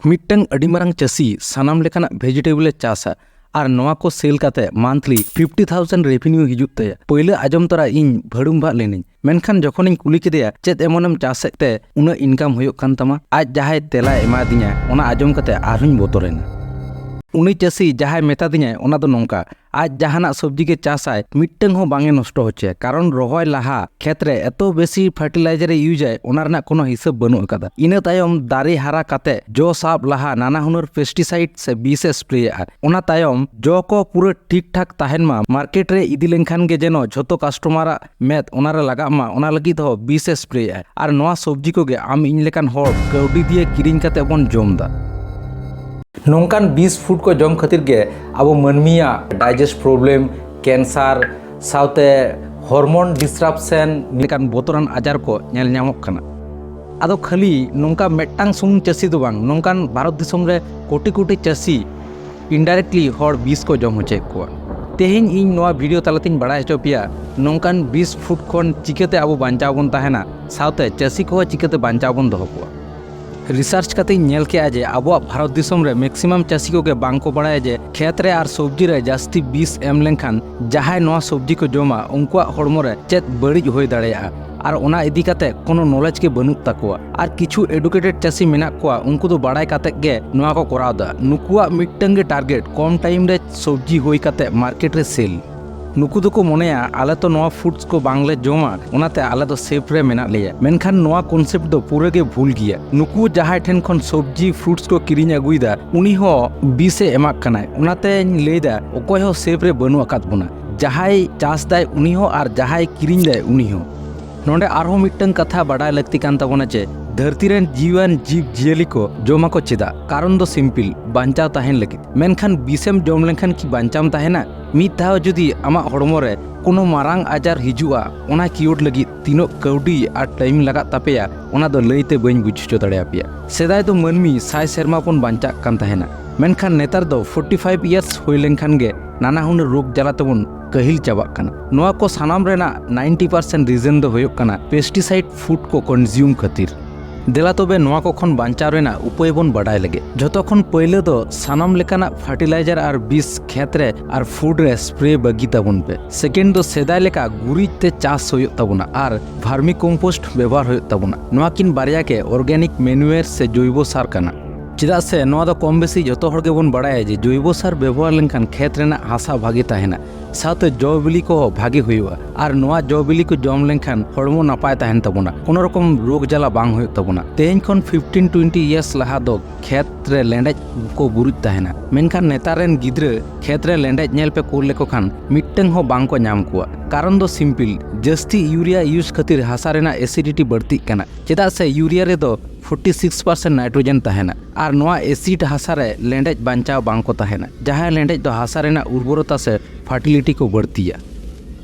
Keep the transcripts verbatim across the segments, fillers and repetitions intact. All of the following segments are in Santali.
ᱢᱤᱫᱴᱟᱝ ᱟᱹᱰᱤ ᱢᱟᱨᱟᱝ ᱪᱟᱹᱥᱤ ᱥᱟᱱᱟᱢ ᱞᱮᱠᱟᱱᱟᱜ vegetable ᱮ ᱪᱟᱥᱟ ᱟᱨ ᱱᱚᱣᱟ ᱠᱚ sell ᱠᱟᱛᱮ monthly fifty thousand revenue ᱦᱤᱡᱩᱜ ᱛᱟᱭᱟ᱾ ᱯᱟᱹᱭᱞᱟᱹ ᱟᱸᱡᱚᱢ ᱛᱚᱨᱟ ᱤᱧ ᱵᱷᱟᱹᱲᱩᱢ ᱵᱷᱟᱜ ᱞᱮᱱᱟᱹᱧ, ᱢᱮᱱᱠᱷᱟᱱ ᱡᱚᱠᱷᱚᱱᱤᱧ ᱠᱩᱞᱤ ᱠᱮᱫᱮᱭᱟ ᱪᱮᱫ ᱮᱢᱚᱱᱮᱢ ᱪᱟᱥᱮᱫ ᱛᱮ ᱩᱱᱟᱹᱜ income ᱦᱩᱭᱩᱜ ᱠᱟᱱ ᱛᱟᱢᱟ, ᱟᱡ ᱡᱟᱦᱟᱸᱭ ᱛᱮᱞᱟᱭ ᱮᱢᱟᱫᱤᱧᱟ ᱚᱱᱟ ᱟᱸᱡᱚᱢ ᱠᱟᱛᱮ ᱟᱨᱦᱚᱸᱧ ᱵᱚᱛᱚᱨᱮᱱᱟ᱾ ᱩᱱᱤ ᱪᱟᱹᱥᱤ ᱡᱟᱦᱟᱸᱭ ᱢᱮᱛᱟᱫᱤᱧᱟᱭ ᱚᱱᱟ ᱫᱚ ᱱᱚᱝᱠᱟ, ᱟᱡ ᱡᱟᱦᱟᱱᱟᱜ ᱥᱚᱵᱽᱡᱤ ᱜᱮ ᱪᱟᱥᱟᱭ, ᱢᱤᱫᱴᱟᱝ ᱦᱚᱸ ᱵᱟᱝ ᱮ ᱱᱚᱥᱴᱚ ᱦᱚᱪᱚᱭᱟ, ᱠᱟᱨᱚᱱ ᱨᱚᱦᱚᱭ ᱞᱟᱦᱟ ᱠᱷᱮᱛ ᱨᱮ ᱮᱛᱚ ᱵᱮᱥᱤ fertilizer ᱮ use ᱟᱭ, ᱚᱱᱟ ᱨᱮᱱᱟᱜ ᱠᱳᱱᱳ ᱦᱤᱥᱟᱹᱵ ᱵᱟᱹᱱᱩᱜ ᱟᱠᱟᱫᱟ᱾ ᱤᱱᱟᱹ ᱛᱟᱭᱚᱢ ᱫᱟᱨᱮ ᱦᱟᱨᱟ ᱠᱟᱛᱮ ᱡᱚ ᱥᱟᱵ ᱞᱟᱦᱟ ᱱᱟᱱᱟ ᱦᱩᱱᱟᱹᱨ pesticide ᱥᱮ ᱵᱤᱥ ᱮ spray ᱟᱜᱼᱟ᱾ ᱚᱱᱟ ᱛᱟᱭᱚᱢ ᱡᱚ ᱠᱚ ᱯᱩᱨᱟᱹ ᱴᱷᱤᱠ ᱴᱷᱟᱠ ᱛᱟᱦᱮᱱ ᱢᱟ, market ᱨᱮ ᱤᱫᱤ ᱞᱮᱱᱠᱷᱟᱱ ᱜᱮ ᱡᱮᱱᱚ ᱡᱷᱚᱛᱚ customer ᱟᱜ ᱢᱮᱫ ᱚᱱᱟ ᱨᱮ ᱞᱟᱜᱟᱜ ᱢᱟ, ᱚᱱᱟ ᱞᱟᱹᱜᱤᱫ ᱦᱚᱸ ᱵᱤᱥ ᱮ spray ᱟᱜᱼᱟ᱾ ᱟᱨ ᱱᱚᱣᱟ ᱥᱚᱵᱽᱡᱤ ᱠᱚᱜᱮ ᱟᱢ ᱤᱧ ᱞᱮᱠᱟᱱ ᱦᱚᱲ ᱠᱟᱹᱣᱰᱤ ᱫᱤᱭᱮ ᱠᱤᱨᱤᱧ ᱠᱟᱛᱮ ᱵᱚᱱ ᱡᱚᱢ ᱮᱫᱟ᱾ ᱱᱚᱝᱠᱟᱱ ᱵᱤᱥ food ᱠᱚ ᱡᱚᱢ ᱠᱷᱟᱹᱛᱤᱨ ᱜᱮ ᱟᱵᱚ ᱢᱟᱹᱱᱢᱤᱭᱟᱜ digest problem, cancer, ᱥᱟᱶᱛᱮ hormone disruption ᱞᱮᱠᱟᱱ ᱵᱚᱛᱚᱨᱟᱱ ᱟᱡᱟᱨ ᱠᱚ ᱧᱮᱞ ᱧᱟᱢᱚᱜ ᱠᱟᱱᱟ᱾ ᱟᱫᱚ ᱠᱷᱟᱹᱞᱤ ᱱᱚᱝᱠᱟ ᱢᱤᱫᱴᱟᱝ ᱥᱩᱢᱩᱝ ᱪᱟᱹᱥᱤ ᱫᱚ ᱵᱟᱝ, ᱱᱚᱝᱠᱟᱱ ᱵᱷᱟᱨᱚᱛ ᱫᱤᱥᱚᱢ ᱨᱮ ᱠᱳᱴᱤ ᱠᱳᱴᱤ ᱪᱟᱹᱥᱤ indirectly ᱦᱚᱲ ᱵᱤᱥ ᱠᱚ ᱡᱚᱢ ᱦᱚᱪᱚᱭᱮᱫ ᱠᱚᱣᱟ᱾ ᱛᱮᱦᱮᱧ ᱤᱧ ᱱᱚᱣᱟ video ᱛᱟᱞᱟᱛᱮᱧ ᱵᱟᱲᱟᱭ ᱦᱚᱪᱚ ᱯᱮᱭᱟ, ᱱᱚᱝᱠᱟᱱ ᱵᱤᱥ food ᱠᱷᱚᱱ ᱪᱤᱠᱟᱹᱛᱮ ᱟᱵᱚ ᱵᱟᱧᱪᱟᱣ ᱵᱚᱱ ᱛᱟᱦᱮᱱᱟ, ᱥᱟᱶᱛᱮ ᱪᱟᱹᱥᱤ ᱠᱚᱦᱚᱸ ᱪᱤᱠᱟᱹᱛᱮ ᱵᱟᱧᱪᱟᱣ ᱵᱚᱱ ᱫᱚᱦᱚ ᱠᱚᱣᱟ᱾ Research ᱠᱟᱛᱮᱧ ᱧᱮᱞ ᱠᱮᱜᱼᱟ ᱡᱮ ᱟᱵᱚᱣᱟᱜ ᱵᱷᱟᱨᱚᱛ ᱫᱤᱥᱚᱢ ᱨᱮ maximum ᱪᱟᱹᱥᱤ ᱠᱚᱜᱮ ᱵᱟᱝ ᱠᱚ ᱵᱟᱲᱟᱭᱟ ᱡᱮ ᱠᱷᱮᱛ ᱨᱮ ᱟᱨ ᱥᱚᱵᱽᱡᱤ ᱨᱮ ᱡᱟᱹᱥᱛᱤ ᱵᱤᱥ ᱮᱢ ᱞᱮᱱᱠᱷᱟᱱ ᱡᱟᱦᱟᱸᱭ ᱱᱚᱣᱟ ᱥᱚᱵᱽᱡᱤ ᱠᱚ ᱡᱚᱢᱟ ᱩᱱᱠᱩᱣᱟᱜ ᱦᱚᱲᱢᱚ ᱨᱮ ᱪᱮᱫ ᱵᱟᱹᱲᱤᱡ ᱦᱩᱭ ᱫᱟᱲᱮᱭᱟᱜᱼᱟ, ᱟᱨ ᱚᱱᱟ ᱤᱫᱤ ᱠᱟᱛᱮ ᱠᱳᱱᱳ knowledge ᱜᱮ ᱵᱟᱹᱱᱩᱜ ᱛᱟᱠᱚᱣᱟ᱾ ᱟᱨ ᱠᱤᱪᱷᱩ educated ᱪᱟᱹᱥᱤ ᱢᱮᱱᱟᱜ ᱠᱚᱣᱟ, ᱩᱱᱠᱩ ᱫᱚ ᱵᱟᱲᱟᱭ ᱠᱟᱛᱮ ᱜᱮ ᱱᱚᱣᱟ ᱠᱚ ᱠᱚᱨᱟᱣ ᱮᱫᱟ᱾ ᱱᱩᱠᱩᱣᱟᱜ ᱢᱤᱫᱴᱟᱝ ᱜᱮ target, ᱠᱚᱢ time ᱨᱮ ᱥᱚᱵᱽᱡᱤ ᱦᱩᱭ ᱠᱟᱛᱮ market ᱨᱮ sell᱾ ᱱᱩᱠᱩ ᱫᱚᱠᱚ ᱢᱚᱱᱮᱭᱟ ᱟᱞᱮ ᱛᱚ ᱱᱚᱣᱟ foods ᱠᱚ ᱵᱟᱝᱞᱮ ᱡᱚᱢᱟ, ᱚᱱᱟᱛᱮ ᱟᱞᱮ ᱫᱚ safe ᱨᱮ ᱢᱮᱱᱟᱜ ᱞᱮᱭᱟ᱾ ᱢᱮᱱᱠᱷᱟᱱ ᱱᱚᱣᱟ concept ᱫᱚ ᱯᱩᱨᱟᱹ ᱜᱮ ᱵᱷᱩᱞ ᱜᱮᱭᱟ᱾ ᱱᱩᱠᱩ ᱡᱟᱦᱟᱸᱭ ᱴᱷᱮᱱ ᱠᱷᱚᱱ ᱥᱚᱵᱽᱡᱤ, fruits ᱠᱚ ᱠᱤᱨᱤᱧ ᱟᱹᱜᱩᱭᱮᱫᱟ, ᱩᱱᱤ ᱦᱚᱸ ᱵᱤᱥ ᱮ ᱮᱢᱟᱜ ᱠᱟᱱᱟᱭ᱾ ᱚᱱᱟᱛᱮᱧ ᱞᱟᱹᱭᱫᱟ ᱚᱠᱚᱭ ᱦᱚᱸ safe ᱨᱮ ᱵᱟᱹᱱᱩᱜ ᱟᱠᱟᱫ ᱵᱚᱱᱟ᱾ ᱡᱟᱦᱟᱸᱭ ᱪᱟᱥ ᱫᱟᱭ ᱩᱱᱤ ᱦᱚᱸ ᱟᱨ ᱡᱟᱦᱟᱸᱭ ᱠᱤᱨᱤᱧ ᱫᱟᱭ ᱩᱱᱤ ᱦᱚᱸ᱾ ᱱᱚᱰᱮ ᱟᱨᱦᱚᱸ ᱢᱤᱫᱴᱟᱝ ᱠᱟᱛᱷᱟ ᱵᱟᱰᱟᱭ ᱞᱟᱹᱠᱛᱤ ᱠᱟᱱ ᱛᱟᱵᱚᱱᱟ ᱡᱮ ᱫᱷᱟᱹᱨᱛᱤ ᱨᱮᱱ ᱡᱤᱣᱤᱣᱟᱱ ᱡᱤᱵᱽ ᱡᱤᱭᱟᱹᱞᱤ ᱠᱚ ᱡᱚᱢᱟᱠᱚ ᱪᱮᱫᱟᱜ? ᱠᱟᱨᱚᱱ ᱫᱚ simple, ᱵᱟᱧᱪᱟᱣ ᱛᱟᱦᱮᱱ ᱞᱟᱹᱜᱤᱫ᱾ ᱢᱮᱱᱠᱷᱟᱱ ᱵᱤᱥᱮᱢ ᱡᱚᱢ ᱞᱮᱱᱠᱷᱟᱱ ᱠᱤ ᱵᱟᱧᱪᱟᱣ ᱛᱟᱦᱮᱱᱟ? ᱢᱤᱫ ᱫᱷᱟᱣ ᱡᱩᱫᱤ ᱟᱢᱟᱜ ᱦᱚᱲᱢᱚ ᱨᱮ ᱠᱳᱱᱳ ᱢᱟᱨᱟᱝ ᱟᱡᱟᱨ ᱦᱤᱡᱩᱜᱼᱟ, ᱚᱱᱟ cure ᱞᱟᱹᱜᱤᱫ ᱛᱤᱱᱟᱹᱜ ᱠᱟᱹᱣᱰᱤ ᱟᱨ time ᱞᱟᱜᱟᱜ ᱛᱟᱯᱮᱭᱟ, ᱚᱱᱟ ᱫᱚ ᱞᱟᱹᱭᱛᱮ ᱵᱟᱹᱧ ᱵᱩᱡᱽ ᱦᱚᱪᱚ ᱫᱟᱲᱮᱭᱟᱯᱮᱭᱟ᱾ ᱥᱮᱫᱟᱭ ᱫᱚ ᱢᱟᱹᱱᱢᱤ ᱥᱟᱭ ᱥᱮᱨᱢᱟ ᱵᱚᱱ ᱵᱟᱧᱪᱟᱜ ᱠᱟᱱ ᱛᱟᱦᱮᱱᱟ, ᱢᱮᱱᱠᱷᱟᱱ ᱱᱮᱛᱟᱨ ᱫᱚ forty five years ᱦᱩᱭ ᱞᱮᱱᱠᱷᱟᱱ ᱜᱮ ᱱᱟᱱᱟ ᱦᱩᱱᱟᱹᱨ ᱨᱳᱜᱽ ᱡᱟᱞᱟ ᱛᱮᱵᱚᱱ ᱠᱟᱹᱦᱤᱞ ᱪᱟᱵᱟᱜ ᱠᱟᱱᱟ᱾ ᱱᱚᱣᱟ ᱠᱚ ᱥᱟᱱᱟᱢ ᱨᱮᱱᱟᱜ ninety percent reason ᱫᱚ ᱦᱩᱭᱩᱜ ᱠᱟᱱᱟ pesticide food ᱠᱚ consume ᱠᱷᱟᱹᱛᱤᱨ᱾ ᱫᱮᱞᱟ ᱛᱚᱵᱮ ᱱᱚᱣᱟ ᱠᱚ ᱠᱷᱚᱱ ᱵᱟᱧᱪᱟᱣ ᱨᱮᱱᱟᱜ ᱩᱯᱟᱹᱭ ᱵᱚᱱ ᱵᱟᱰᱟᱭ ᱞᱮᱜᱮ᱾ ᱡᱷᱚᱛᱚ ᱠᱷᱚᱱ ᱯᱟᱹᱭᱞᱟᱹ ᱫᱚ ᱥᱟᱱᱟᱢ ᱞᱮᱠᱟᱱᱟᱜ ᱯᱷᱟᱨᱴᱤᱞᱟᱭᱡᱟᱨ ᱟᱨ ᱵᱤᱥ ᱠᱷᱮᱛ ᱨᱮ ᱟᱨ ᱯᱷᱩᱰ ᱨᱮ ᱥᱯᱨᱮ ᱵᱟᱹᱜᱤ ᱛᱟᱵᱚᱱ ᱯᱮ᱾ ᱥᱮᱠᱮᱱᱰ ᱫᱚ ᱥᱮᱫᱟᱭ ᱞᱮᱠᱟ ᱜᱩᱨᱤᱡ ᱛᱮ ᱪᱟᱥ ᱦᱩᱭᱩᱜ ᱛᱟᱵᱚᱱᱟ ᱟᱨ ᱵᱷᱟᱨᱢᱤ ᱠᱚᱢᱯᱳᱥᱴ ᱵᱮᱵᱚᱦᱟᱨ ᱦᱩᱭᱩᱜ ᱛᱟᱵᱚᱱᱟ᱾ ᱱᱚᱣᱟ ᱠᱤᱱ ᱵᱟᱨᱭᱟ ᱜᱮ ᱚᱨᱜᱟᱱᱤᱠ ᱢᱮᱱᱩᱭᱟᱨ ᱥᱮ ᱡᱳᱭᱵᱚ ᱥᱟᱨ ᱠᱟᱱᱟ᱾ ᱪᱮᱫᱟᱜ ᱥᱮ ᱱᱚᱣᱟ ᱫᱚ ᱠᱚᱢ ᱵᱮᱥᱤ ᱡᱷᱚᱛᱚ ᱦᱚᱲ ᱜᱮᱵᱚᱱ ᱵᱟᱲᱟᱭᱟ ᱡᱮ ᱡᱳᱭᱵᱚ ᱥᱟᱨ ᱵᱮᱵᱚᱦᱟᱨ ᱞᱮᱱᱠᱷᱟᱱ ᱠᱷᱮᱛ ᱨᱮᱱᱟᱜ ᱦᱟᱥᱟ ᱵᱷᱟᱜᱮ ᱛᱟᱦᱮᱱᱟ, ᱥᱟᱶᱛᱮ ᱡᱚ ᱵᱤᱞᱤ ᱠᱚᱦᱚᱸ ᱵᱷᱟᱜᱮ ᱦᱩᱭᱩᱜᱼᱟ᱾ ᱟᱨ ᱱᱚᱣᱟ ᱡᱚ ᱵᱤᱞᱤ ᱠᱚ ᱡᱚᱢ ᱞᱮᱱᱠᱷᱟᱱ ᱦᱚᱲᱢᱚ ᱱᱟᱯᱟᱭ ᱛᱟᱦᱮᱱ ᱛᱟᱵᱚᱱᱟ, ᱠᱳᱱᱳ ᱨᱚᱠᱚᱢ ᱨᱳᱜᱽ ᱡᱟᱞᱟ ᱵᱟᱝ ᱦᱩᱭᱩᱜ ᱛᱟᱵᱚᱱᱟ᱾ ᱛᱮᱦᱮᱧ ᱠᱷᱚᱱ ᱯᱷᱤᱯᱴᱤᱱ ᱴᱩᱭᱮᱱᱴᱤ ᱤᱭᱟᱨᱥ ᱞᱟᱦᱟ ᱫᱚ ᱠᱷᱮᱛ ᱨᱮ ᱞᱮᱸᱰᱮᱡ ᱠᱚ ᱵᱩᱨᱩᱡ ᱛᱟᱦᱮᱱᱟ, ᱢᱮᱱᱠᱷᱟᱱ ᱱᱮᱛᱟᱨ ᱨᱮᱱ ᱜᱤᱫᱽᱨᱟᱹ ᱠᱷᱮᱛ ᱨᱮ ᱞᱮᱸᱰᱮᱡ ᱧᱮᱞ ᱯᱮ ᱠᱩᱞ ᱞᱮᱠᱚ ᱠᱷᱟᱱ ᱢᱤᱫᱴᱟᱝ ᱦᱚᱸ ᱵᱟᱝ ᱠᱚ ᱧᱟᱢ ᱠᱚᱣᱟ᱾ ᱠᱟᱨᱚᱱ ᱫᱚ ᱥᱤᱢᱯᱤᱞ, ᱡᱟᱹᱥᱛᱤ ᱤᱭᱩᱨᱤᱭᱟ ᱤᱭᱩᱡᱽ ᱠᱷᱟᱹᱛᱤᱨ ᱦᱟᱥᱟ ᱨᱮᱱᱟᱜ ᱮᱥᱤᱰᱤᱴᱤ ᱵᱟᱹᱲᱛᱤᱜ ᱠᱟᱱᱟ, ᱪᱮᱫᱟᱜ ᱥᱮ ᱤᱭᱩᱨᱤᱭᱟ ᱨᱮᱫᱚ ᱯᱷᱳᱨᱴᱤ ᱥᱤᱠᱥ ᱯᱟᱨᱥᱮᱱᱴ ᱱᱟᱭᱴᱨᱳᱡᱮᱱ ᱛᱟᱦᱮᱱᱟ ᱟᱨ ᱱᱚᱣᱟ ᱮᱥᱤᱰ ᱦᱟᱥᱟ ᱨᱮ ᱞᱮᱸᱰᱮᱡ ᱵᱟᱧᱪᱟᱣ ᱵᱟᱝ ᱠᱚ ᱛᱟᱦᱮᱱᱟ, ᱡᱟᱦᱟᱸ ᱞᱮᱸᱰᱮᱡ ᱫᱚ ᱦᱟᱥᱟ ᱨᱮᱱᱟᱜ ᱩᱨᱵᱚᱨᱚᱛᱟ ᱥᱮ ᱯᱷᱟᱨᱴᱤᱞᱤᱴᱤ ᱠᱚ ᱵᱟᱹᱲᱛᱤᱭᱟ᱾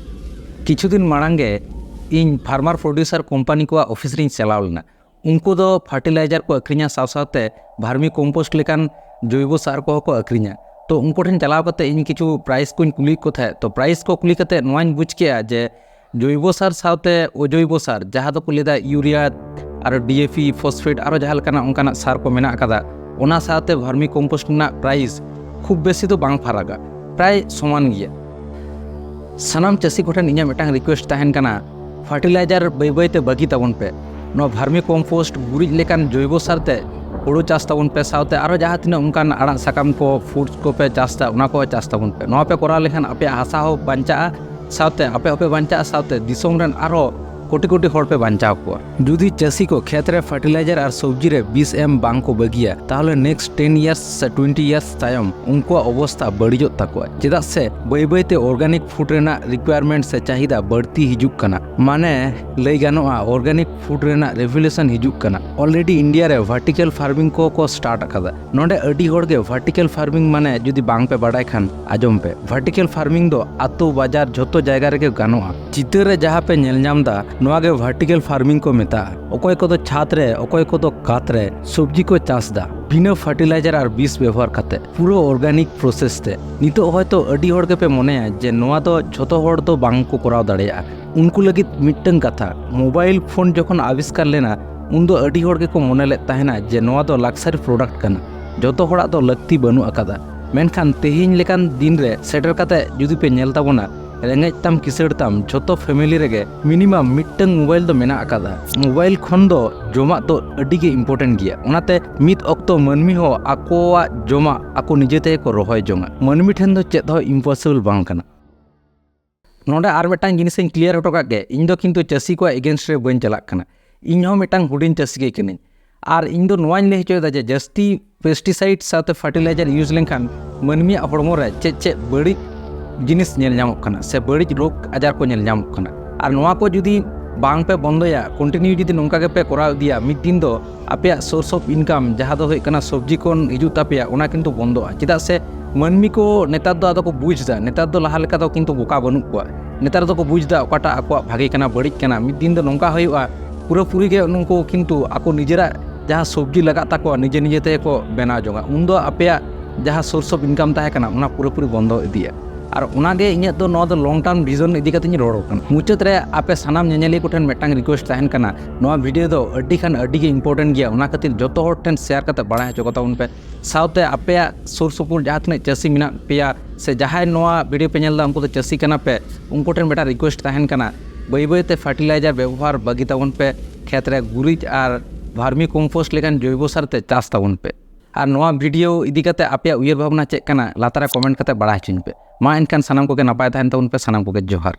ᱠᱤᱪᱷᱩ ᱫᱤᱱ ᱢᱟᱲᱟᱝ ᱜᱮ ᱤᱧ ᱯᱷᱟᱨᱢᱟᱨ ᱯᱨᱚᱰᱭᱩᱥᱟᱨ ᱠᱳᱢᱯᱟᱱᱤ ᱠᱚᱣᱟᱜ ᱚᱯᱷᱤᱥ ᱨᱤᱧ ᱪᱟᱞᱟᱣ ᱞᱮᱱᱟ᱾ ᱩᱱᱠᱩ ᱫᱚ ᱯᱷᱟᱨᱴᱤᱞᱟᱭᱡᱟᱨ ᱠᱚ ᱟᱹᱠᱷᱨᱤᱧᱟ, ᱥᱟᱶ ᱥᱟᱶᱛᱮ ᱵᱷᱟᱨᱢᱤ ᱠᱚᱢᱯᱳᱥᱴ ᱞᱮᱠᱟᱱ ᱡᱳᱭᱵᱚ ᱥᱟᱨ ᱠᱚᱦᱚᱸ ᱠᱚ ᱟᱹᱠᱷᱨᱤᱧᱟ᱾ ᱛᱚ ᱩᱱᱠᱩ ᱴᱷᱮᱱ ᱪᱟᱞᱟᱣ ᱠᱟᱛᱮ ᱤᱧ ᱠᱤᱪᱷᱩ ᱯᱨᱟᱭᱤᱥ ᱠᱚᱧ ᱠᱩᱞᱤᱭᱮᱫ ᱠᱚ ᱛᱟᱦᱮᱸᱫ᱾ ᱛᱚ ᱯᱨᱟᱭᱤᱥ ᱠᱚ ᱠᱩᱞᱤ ᱠᱟᱛᱮ ᱱᱚᱣᱟᱧ ᱵᱩᱡᱽ ᱠᱮᱜᱼᱟ ᱡᱮ ᱡᱳᱭᱵᱚ ᱥᱟᱨ ᱥᱟᱶᱛᱮ ᱚᱡᱳᱭᱵᱚ ᱥᱟᱨ, ᱡᱟᱦᱟᱸ ᱫᱚᱠᱚ ᱞᱟᱹᱭᱫᱟ ᱤᱭᱩᱨᱤᱭᱟ ᱟᱨ ᱰᱤ ᱮ ᱯᱤ, ᱯᱷᱚᱥᱯᱷᱮᱴ, ᱟᱨᱚ ᱡᱟᱦᱟᱸ ᱞᱮᱠᱟᱱᱟᱜ ᱚᱱᱠᱟᱱᱟᱜ ᱥᱟᱨ ᱠᱚ ᱢᱮᱱᱟᱜ ᱟᱠᱟᱫᱟ, ᱚᱱᱟ ᱥᱟᱶᱛᱮ ᱵᱷᱟᱨᱢᱤ ᱠᱚᱢᱯᱳᱥᱴ ᱨᱮᱱᱟᱜ ᱯᱨᱟᱭᱤᱥ ᱠᱷᱩᱵ ᱵᱮᱥᱤ ᱫᱚ ᱵᱟᱝ ᱯᱷᱟᱨᱟᱠᱟ, ᱯᱨᱟᱭ ᱥᱚᱢᱟᱱ ᱜᱮᱭᱟ᱾ ᱥᱟᱱᱟᱢ ᱪᱟᱹᱥᱤ ᱠᱚᱴᱷᱮᱱ ᱤᱧᱟᱹᱜ ᱢᱤᱫᱴᱟᱝ ᱨᱤᱠᱩᱭᱮᱥᱴ ᱛᱟᱦᱮᱱ ᱠᱟᱱᱟ, ᱯᱷᱟᱨᱴᱤᱞᱟᱭᱡᱟᱨ ᱵᱟᱹᱭ ᱵᱟᱹᱭ ᱛᱮ ᱵᱟᱹᱜᱤ ᱛᱟᱵᱚᱱ ᱯᱮ᱾ ᱱᱚᱣᱟ ᱵᱷᱟᱨᱢᱤ ᱠᱚᱢᱯᱳᱥᱴ, ᱜᱩᱨᱤᱡ ᱞᱮᱠᱟᱱ ᱡᱳᱭᱵᱚ ᱥᱟᱨ ᱛᱮ ᱦᱳᱲᱳ ᱪᱟᱥ ᱛᱟᱵᱚᱱ ᱯᱮ, ᱥᱟᱶᱛᱮ ᱟᱨᱚ ᱡᱟᱦᱟᱸ ᱛᱤᱱᱟᱹᱜ ᱚᱱᱠᱟᱱ ᱟᱲᱟᱜ ᱥᱟᱠᱟᱢ ᱠᱚ, ᱯᱷᱨᱩᱴᱥ ᱠᱚᱯᱮ ᱪᱟᱥ ᱮᱫᱟ, ᱚᱱᱟ ᱠᱚ ᱪᱟᱥ ᱛᱟᱵᱚᱱ ᱯᱮ᱾ ᱱᱚᱣᱟ ᱯᱮ ᱠᱚᱨᱟᱣ ᱞᱮᱠᱷᱟᱱ ᱟᱯᱮᱭᱟᱜ ᱦᱟᱥᱟ ᱦᱚᱸ ᱵᱟᱧᱪᱟᱜᱼᱟ, ᱥᱟᱶᱛᱮ ᱟᱯᱮ ᱦᱚᱸᱯᱮ ᱵᱟᱧᱪᱟᱜᱼᱟ, ᱥᱟᱶᱛᱮ ᱫᱤᱥᱚᱢ ᱨᱮᱱ ᱟᱨᱦᱚᱸ ᱠᱳᱴᱤ ᱠᱳᱴᱤ ᱦᱚᱲ ᱯᱮ ᱵᱟᱧᱪᱟᱣ ᱠᱚᱣᱟ᱾ ᱡᱩᱫᱤ ᱪᱟᱹᱥᱤ ᱠᱚ ᱠᱷᱮᱛ ᱨᱮ ᱯᱷᱟᱨᱴᱤᱞᱟᱭᱡᱟᱨ ᱟᱨ ᱥᱚᱵᱽᱡᱤ ᱨᱮ ᱵᱤᱥ ᱮᱢ ᱵᱟᱝ ᱠᱚ ᱵᱟᱹᱜᱤᱭᱟ, ᱛᱟᱦᱚᱞᱮ ᱱᱮᱠᱥᱴ ᱴᱮᱱ ᱤᱭᱟᱨᱥ ᱥᱮ ᱴᱩᱭᱮᱱᱴᱤ ᱤᱭᱟᱨᱥ ᱛᱟᱭᱚᱢ ᱩᱱᱠᱩᱣᱟᱜ ᱚᱵᱚᱥᱛᱟ ᱵᱟᱹᱲᱤᱡᱚᱜ ᱛᱟᱠᱚᱣᱟ᱾ ᱪᱮᱫᱟᱜ ᱥᱮ ᱵᱟᱹᱭ ᱵᱟᱹᱭ ᱛᱮ ᱚᱨᱜᱟᱱᱤᱠ ᱯᱷᱩᱰ ᱨᱮᱱᱟᱜ ᱨᱤᱠᱩᱭᱟᱨᱢᱮᱱᱴ ᱥᱮ ᱪᱟᱦᱤᱫᱟ ᱵᱟᱹᱲᱛᱤ ᱦᱤᱡᱩᱜ ᱠᱟᱱᱟ᱾ ᱢᱟᱱᱮ ᱞᱟᱹᱭ ᱜᱟᱱᱚᱜᱼᱟ, ᱚᱨᱜᱟᱱᱤᱠ ᱯᱷᱩᱰ ᱨᱮᱱᱟᱜ ᱨᱮᱵᱷᱩᱞᱩᱥᱚᱱ ᱦᱤᱡᱩᱜ ᱠᱟᱱᱟ᱾ ᱚᱞᱨᱮᱰᱤ ᱤᱱᱰᱤᱭᱟ ᱨᱮ ᱵᱷᱟᱨᱴᱤᱠᱟᱞ ᱯᱷᱟᱨᱢᱤᱝ ᱠᱚ ᱠᱚ ᱥᱴᱟᱨᱴ ᱟᱠᱟᱫᱟ᱾ ᱱᱚᱰᱮ ᱟᱹᱰᱤ ᱦᱚᱲ ᱜᱮ ᱵᱷᱟᱨᱴᱤᱠᱟᱞ ᱯᱷᱟᱨᱢᱤᱝ ᱢᱟᱱᱮ ᱡᱩᱫᱤ ᱵᱟᱝ ᱯᱮ ᱵᱟᱰᱟᱭ ᱠᱷᱟᱱ ᱟᱸᱡᱚᱢ ᱯᱮ᱾ ᱵᱷᱟᱨᱴᱤᱠᱟᱞ ᱯᱷᱟᱨᱢᱤᱝ ᱫᱚ ᱟᱛᱳ, ᱵᱟᱡᱟᱨ, ᱡᱷᱚᱛᱚ ᱡᱟᱭᱜᱟ ᱨᱮᱜᱮ ᱜᱟᱱᱚᱜᱼᱟ᱾ ᱪᱤᱛᱟᱹᱨ ᱨᱮ ᱡᱟᱦᱟᱸ ᱯᱮ ᱧᱮᱞ ᱧᱟᱢ ᱮᱫᱟ, ᱱᱚᱣᱟ ᱜᱮ ᱵᱷᱟᱨᱴᱤᱠᱟᱞ ᱯᱷᱟᱨᱢᱤᱝ ᱠᱚ ᱢᱮᱛᱟᱜᱼᱟ᱾ ᱚᱠᱚᱭ ᱠᱚᱫᱚ ᱪᱷᱟᱫᱽ ᱨᱮ, ᱚᱠᱚᱭ ᱠᱚᱫᱚ ᱠᱟᱛ ᱨᱮ ᱥᱚᱵᱽᱡᱤ ᱠᱚ ᱪᱟᱥ ᱮᱫᱟ, ᱵᱤᱱᱟᱹ ᱯᱷᱟᱨᱴᱤᱞᱟᱭᱡᱟᱨ ᱟᱨ ᱵᱤᱥ ᱵᱮᱵᱚᱦᱟᱨ ᱠᱟᱛᱮ, ᱯᱩᱨᱟᱹ ᱚᱨᱜᱟᱱᱤᱠ ᱯᱨᱚᱥᱮᱥ ᱛᱮ᱾ ᱱᱤᱛᱚᱜ ᱦᱚᱭᱛᱚ ᱟᱹᱰᱤ ᱦᱚᱲ ᱜᱮᱯᱮ ᱢᱚᱱᱮᱭᱟ ᱡᱮ ᱱᱚᱣᱟ ᱫᱚ ᱡᱷᱚᱛᱚ ᱦᱚᱲ ᱫᱚ ᱵᱟᱝ ᱠᱚ ᱠᱚᱨᱟᱣ ᱫᱟᱲᱮᱭᱟᱜᱼᱟ᱾ ᱩᱱᱠᱩ ᱞᱟᱹᱜᱤᱫ ᱢᱤᱫᱴᱟᱝ ᱠᱟᱛᱷᱟ, ᱢᱳᱵᱟᱭᱤᱞ ᱯᱷᱳᱱ ᱡᱚᱠᱷᱚᱱ ᱟᱵᱤᱥᱠᱟᱨ ᱞᱮᱱᱟ, ᱩᱱᱫᱚ ᱟᱹᱰᱤ ᱦᱚᱲ ᱜᱮᱠᱚ ᱢᱚᱱᱮ ᱞᱮᱫ ᱛᱟᱦᱮᱱᱟ ᱡᱮ ᱱᱚᱣᱟ ᱫᱚ luxury product ᱠᱟᱱᱟ, ᱡᱚᱛᱚ ᱦᱚᱲᱟᱜ ᱫᱚ ᱞᱟᱹᱠᱛᱤ ᱵᱟᱹᱱᱩᱜ ᱟᱠᱟᱫᱟ᱾ ᱢᱮᱱᱠᱷᱟᱱ ᱛᱮᱦᱮᱧ ᱞᱮᱠᱟᱱ ᱫᱤᱱ ᱨᱮ ᱥᱮᱴᱮᱨ ᱠᱟᱛᱮ ᱡᱩᱫᱤ ᱯᱮ ᱧᱮᱞ ᱛᱟᱵᱚᱱᱟ, ᱨᱮᱸᱜᱮᱡ ᱛᱟᱢ ᱠᱤᱥᱟᱹᱲ ᱛᱟᱢ ᱡᱷᱚᱛᱚ family ᱨᱮᱜᱮ minimum ᱢᱤᱫᱴᱟᱝ mobile ᱫᱚ ᱢᱮᱱᱟᱜ ᱟᱠᱟᱫᱟ᱾ Mobile ᱠᱷᱚᱱ ᱫᱚ ᱡᱚᱢᱟᱜ ᱫᱚ ᱟᱹᱰᱤ ᱜᱮ important ᱜᱮᱭᱟ᱾ ᱚᱱᱟᱛᱮ ᱢᱤᱫ ᱚᱠᱛᱚ ᱢᱟᱹᱱᱢᱤ ᱦᱚᱸ ᱟᱠᱚᱣᱟᱜ ᱡᱚᱢᱟᱜ ᱟᱠᱚ ᱱᱤᱡᱮ ᱛᱮᱜᱮ ᱠᱚ ᱨᱚᱦᱚᱭ ᱡᱚᱝᱟ᱾ ᱢᱟᱹᱱᱢᱤ ᱴᱷᱮᱱ ᱫᱚ ᱪᱮᱫ ᱦᱚᱸ impossible ᱵᱟᱝ ᱠᱟᱱᱟ᱾ ᱱᱚᱰᱮ ᱟᱨ ᱢᱤᱫᱴᱟᱝ ᱡᱤᱱᱤᱥ ᱤᱧ clear ᱦᱚᱴᱚ ᱠᱟᱜ ᱜᱮ, ᱤᱧ ᱫᱚ ᱠᱤᱱᱛᱩ ᱪᱟᱹᱥᱤ ᱠᱚᱣᱟᱜ against ᱨᱮ ᱵᱟᱹᱧ ᱪᱟᱞᱟᱜ ᱠᱟᱱᱟ᱾ ᱤᱧ ᱦᱚᱸ ᱢᱤᱫᱴᱟᱝ ᱦᱩᱰᱤᱧ ᱪᱟᱹᱥᱤ ᱜᱮ ᱠᱟᱹᱱᱟᱹᱧ᱾ ᱟᱨ ᱤᱧ ᱫᱚ ᱱᱚᱣᱟᱧ ᱞᱟᱹᱭ ᱦᱚᱪᱚᱭᱮᱫᱟ ᱡᱮ ᱡᱟᱹᱥᱛᱤ pesticide ᱥᱟᱶᱛᱮ fertilizer use ᱞᱮᱱᱠᱷᱟᱱ ᱢᱟᱹᱱᱢᱤᱭᱟᱜ ᱦᱚᱲᱢᱚ ᱨᱮ ᱪᱮᱫ ᱪᱮᱫ ᱵᱟᱹᱲᱤᱡ ᱡᱤᱱᱤᱥ ᱧᱮᱞ ᱧᱟᱢᱚᱜ ᱠᱟᱱᱟ ᱥᱮ ᱵᱟᱹᱲᱤᱡ ᱨᱳᱜᱽ ᱟᱡᱟᱨ ᱠᱚ ᱧᱮᱞ ᱧᱟᱢᱚᱜ ᱠᱟᱱᱟ᱾ ᱟᱨ ᱱᱚᱣᱟ ᱠᱚ ᱡᱩᱫᱤ ᱵᱟᱝ ᱯᱮ ᱵᱚᱱᱫᱚᱭᱟ, continue ᱡᱩᱫᱤ ᱱᱚᱝᱠᱟ ᱜᱮᱯᱮ ᱠᱚᱨᱟᱣ ᱤᱫᱤᱭᱟ, ᱢᱤᱫ ᱫᱤᱱ ᱫᱚ ᱟᱯᱮᱭᱟᱜ source of income ᱡᱟᱦᱟᱸ ᱫᱚ ᱦᱩᱭᱩᱜ ᱠᱟᱱᱟ ᱥᱚᱵᱽᱡᱤ ᱠᱷᱚᱱ ᱦᱤᱡᱩᱜ ᱛᱟᱯᱮᱭᱟ, ᱚᱱᱟ ᱠᱤᱱᱛᱩ ᱵᱚᱱᱫᱚᱜᱼᱟ᱾ ᱪᱮᱫᱟᱜ ᱥᱮ ᱢᱟᱹᱱᱢᱤ ᱠᱚ ᱱᱮᱛᱟᱨ ᱫᱚ ᱟᱫᱚ ᱠᱚ ᱵᱩᱡᱽ ᱮᱫᱟ, ᱱᱮᱛᱟᱨ ᱫᱚ ᱞᱟᱦᱟ ᱞᱮᱠᱟ ᱫᱚ ᱠᱤᱱᱛᱩ ᱵᱚᱠᱟ ᱵᱟᱹᱱᱩᱜ ᱠᱚᱣᱟ᱾ ᱱᱮᱛᱟᱨ ᱫᱚᱠᱚ ᱵᱩᱡᱽ ᱮᱫᱟ ᱚᱠᱟᱴᱟᱜ ᱟᱠᱚᱣᱟᱜ ᱵᱷᱟᱜᱮ ᱠᱟᱱᱟ, ᱵᱟᱹᱲᱤᱡ ᱠᱟᱱᱟ᱾ ᱢᱤᱫ ᱫᱤᱱ ᱫᱚ ᱱᱚᱝᱠᱟ ᱦᱩᱭᱩᱜᱼᱟ, ᱯᱩᱨᱟᱹᱯᱩᱨᱤ ᱜᱮ ᱱᱩᱠᱩ ᱠᱤᱱᱛᱩ ᱟᱠᱚ ᱱᱤᱡᱮᱨᱟᱜ ᱡᱟᱦᱟᱸ ᱥᱚᱵᱽᱡᱤ ᱞᱟᱜᱟᱜ ᱛᱟᱠᱚᱣᱟ, ᱱᱤᱡᱮ ᱱᱤᱡᱮ ᱛᱮᱜᱮ ᱠᱚ ᱵᱮᱱᱟᱣ ᱡᱚᱝᱟ᱾ ᱩᱱᱫᱚ ᱟᱯᱮᱭᱟᱜ ᱡᱟᱦᱟᱸ source of income ᱛᱟᱦᱮᱸ ᱠᱟᱱᱟ, ᱚᱱᱟ ᱯᱩᱨᱟᱹᱯᱩᱨᱤ ᱵᱚᱱᱫᱚ ᱤᱫᱤᱜᱼᱟ᱾ ᱟᱨ ᱚᱱᱟᱜᱮ ᱤᱧᱟᱹᱜ ᱫᱚ ᱱᱚᱣᱟ ᱫᱚ long term vision ᱤᱫᱤ ᱠᱟᱛᱮ ᱤᱧ ᱨᱚᱲ ᱠᱟᱱᱟ᱾ ᱢᱩᱪᱟᱹᱫ ᱨᱮ ᱟᱯᱮ ᱥᱟᱱᱟᱢ ᱧᱮᱧᱮᱞᱤᱭᱟᱹ ᱠᱚᱴᱷᱮᱱ ᱢᱤᱫᱴᱟᱝ request ᱛᱟᱦᱮᱱ ᱠᱟᱱᱟ, ᱱᱚᱣᱟ video ᱫᱚ ᱟᱹᱰᱤ ᱠᱷᱟᱱ ᱟᱹᱰᱤ ᱜᱮ important ᱜᱮᱭᱟ, ᱚᱱᱟ ᱠᱷᱟᱹᱛᱤᱨ ᱡᱚᱛᱚ ᱦᱚᱲ ᱴᱷᱮᱱ share ᱠᱟᱛᱮ ᱵᱟᱲᱟᱭ ᱦᱚᱪᱚ ᱠᱚ ᱛᱟᱵᱚᱱ ᱯᱮ᱾ ᱥᱟᱶᱛᱮ ᱟᱯᱮᱭᱟᱜ ᱥᱩᱨ ᱥᱩᱯᱩᱨ ᱡᱟᱦᱟᱸ ᱛᱤᱱᱟᱹᱜ ᱪᱟᱹᱥᱤ ᱢᱮᱱᱟᱜ ᱯᱮᱭᱟ ᱥᱮ ᱡᱟᱦᱟᱸᱭ ᱱᱚᱣᱟ video ᱯᱮ ᱧᱮᱞ ᱮᱫᱟ, ᱩᱱᱠᱩ ᱫᱚ ᱪᱟᱹᱥᱤ ᱠᱟᱱᱟ ᱯᱮ, ᱩᱱᱠᱩ ᱴᱷᱮᱱ ᱢᱤᱫᱴᱟᱝ request ᱛᱟᱦᱮᱱ ᱠᱟᱱᱟ, ᱵᱟᱹᱭ ᱵᱟᱹᱭ ᱛᱮ fertilizer ᱵᱮᱵᱚᱦᱟᱨ ᱵᱟᱹᱜᱤ ᱛᱟᱵᱚᱱ ᱯᱮ᱾ ᱠᱷᱮᱛ ᱨᱮ ᱜᱩᱨᱤᱡ ᱟᱨ vermi compost ᱞᱮᱠᱟᱱ ᱡᱳᱭᱵᱚ ᱥᱟᱨ ᱛᱮ ᱪᱟᱥ ᱛᱟᱵᱚᱱ ᱯᱮ᱾ ᱟᱨ ᱱᱚᱣᱟ video ᱤᱫᱤ ᱠᱟᱛᱮ ᱟᱯᱮᱭᱟᱜ ᱩᱭᱦᱟᱹᱨ ᱵᱷᱟᱵᱽᱱᱟ ᱪᱮᱫ ᱠᱟᱱᱟ, ᱞᱟᱛᱟᱨ ᱨᱮ comment ᱠᱟᱛᱮ ᱵᱟᱲᱟᱭ ᱦᱚᱪᱚᱧ ᱯᱮ᱾ ᱢᱟ ᱮᱱᱠᱷᱟᱱ ᱥᱟᱱᱟᱢ ᱠᱚᱜᱮ ᱱᱟᱯᱟᱭ ᱛᱟᱦᱮᱱ ᱛᱟᱵᱚᱱ ᱯᱮ, ᱥᱟᱱᱟᱢ ᱠᱚᱜᱮ ᱡᱚᱦᱟᱨ᱾